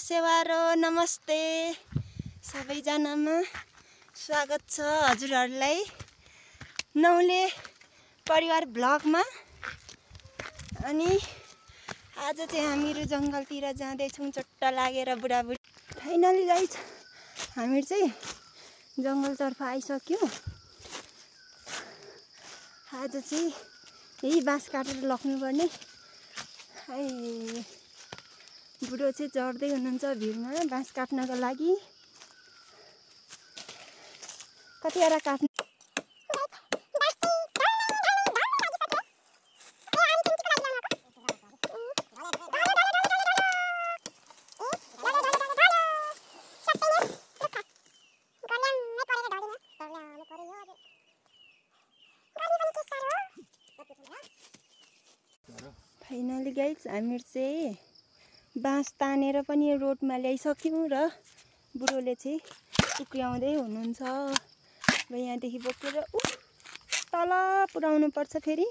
सेवारो नमस्ते सबैजनामा स्वागत छ हजुरहरुलाई नौले परिवार ब्लगमा। अनि आज चाहिँ हामीहरु जंगलतिर जाँदै छौं चट्टा लागेर बुढाबुढी। फाइनली गाइस हामीहरु चाहिँ जंगलतर्फ आइसक्यौं। आज चाहिँ यही बाँस काटेर लग्नुपर्ने। बुढो चाहिँ चढ्दै हुनुहुन्छ भिरमा बाँस काट्नको लागि। कतिवटा काट्नु फाइनली गाइस हामीहरु चाहिँ बाँस तानेर पनि रोडमा ल्याइसक्यौं र बुढोले चाहिँ उक्ल्याउँदै हुनुहुन्छ। अब यहाँदेखि बोकेर तल पुर्याउनु पर्छ। फेरि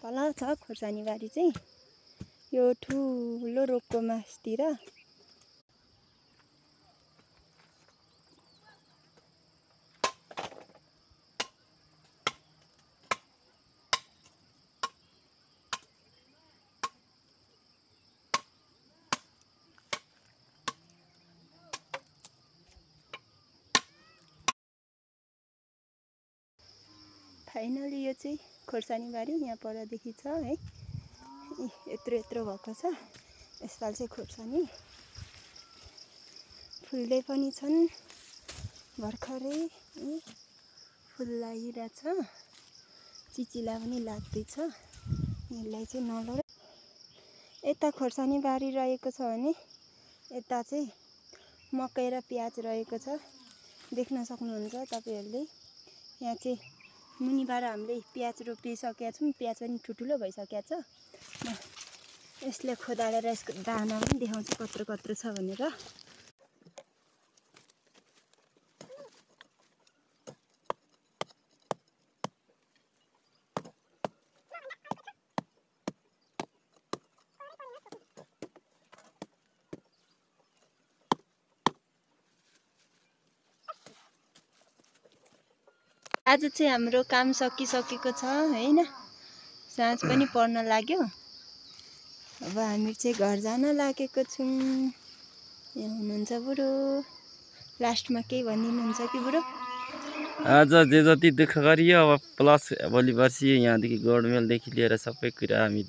तल छ खोर्सानी बारी चाहिँ यो ठुलो रोकको मासतिर। फाइनली यो चाहिँ खोर्सानी बारी यहाँ परदेखि छ है। यत्रो यत्रो भएको छ। यसपाल चाहिँ खोर्सानी फुल्दै पनि छन्। भर्खरै फुल लागिरहेछ। चिचिला पनि लाग्दैछ। यसलाई चाहिँ नलगाउ। यता खोर्सानी बारी रहेको छ भने यता चाहिँ मकै र प्याज रहेको छ। देख्न सक्नुहुन्छ तपाईहरुले। यहाँ चाहिँ मुनिबाट हामीले प्याज रोपिसकेका छौं। प्याज पनि ठुलठुलो भइसकेको छ। यसले खोदालेर यसको दाना पनि देखाउँछु कत्रो कत्रो छ भनेर। आज चाहिँ हाम्रो काम सकिसकेको छ हैन। साँझ पनि पर्न लाग्यो। अब हामी चाहिँ घर जान लागेको छौं। यहाँ हुनुहुन्छ बुढो। लास्टमा केही भनिदिनुहुन्छ कि बुढो? आज जे जति दुःख गरियो अब प्लस भोलि पर्सि यहाँदेखि गोडमेलदेखि लिएर सबै कुरा हामी